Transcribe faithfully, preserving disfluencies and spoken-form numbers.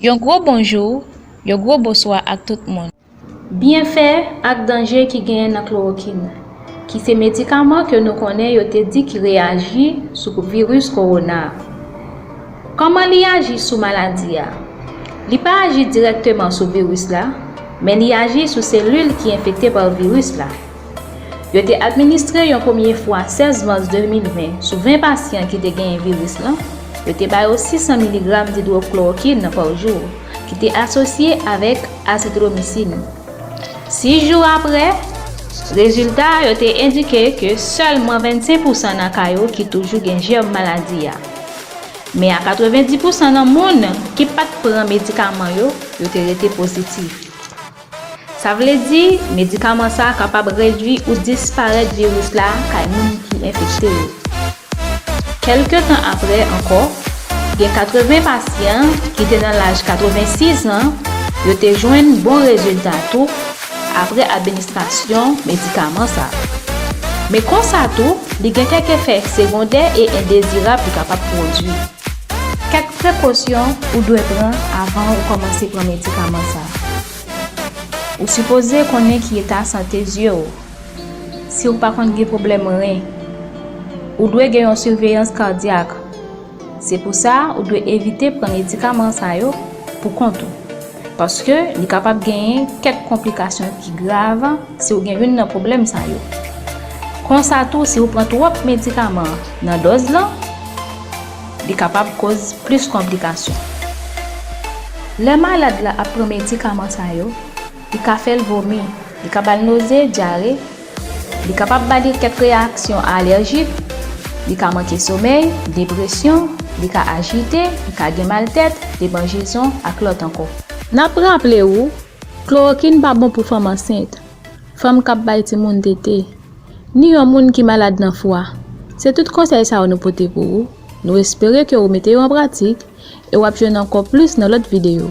Yon gwo bonjou, yon gwo bonswa ak tout moun. Byenfè ak danje ki genyen nan klorokin, ki se medikaman ke nou konnen yo te di ki reyaji sou viris kowona a. Kòman li aji sou maladi a? Li pa aji dirèkteman sou viris la, men li aji sou selil ki enfekte pa viris la. Yo te administre yon premye fwa sèz mas de mil ven sou ven pasyan ki te genyen viris lan. Yo te ba yo sis san miligram idwoklorokin pa jou, ki te asosye avèk azitromisin. Sis jou apre, rezilta yo te endike ke sèlman vennsenk pousan nan ka yo ki toujou gen jèm maladi a. Men a katrevenndis pousan nan moun ki pa t pran medikaman yo, yo te rete pozitif. Sa vle di, medikaman sa a kapab redui ou disparèt viris la kay moun ki enfekte yo. Kèlke tan apre ankò, gen katreven pasyan ki te nan laj katrevensis an, yo te jwenn bon rezilta tou apre administrasyon medikaman sa a. Men konsa tou, li gen kèk efè segondè e endezirab li kapab pwodui. Kèk prekosyon ou dwe pran avan ou kòmanse pran medikaman sa a. Ou sipoze konnen ki eta sante zye w. Si w pa konn gen pwoblèm ren, ou dwe gen yon siveyans kadyak. Se pou sa, ou dwe evite pran medikaman sa yo pou kont ou, paske li kapab genyen kèk konplikasyon ki grav si w gen youn nan pwoblèm sa yo. Konsa tou, si w pran twòp medikaman nan dòz lan, li kapab koz plis konplikasyon. Lè malad la ap pran medikaman sa yo, li ka fè l vomi, li ka ba l noze, dyare, li kapab ba li kèk reyaksyon alèjik, li ka manke somèy, depresyon, li ka ajite, li ka gen maltèt, demanjezon ak lòt ankò. N ap raple ou, klorokin pa bon pou fanm ansent, fanm k ap bay timoun tete, ni yon moun ki malad nan fwa. Se tout konsèy sa yo nou pote pou ou. Nou espere ke ou mete yo an pratik e w ap jwenn ankò plis nan lòt videyo.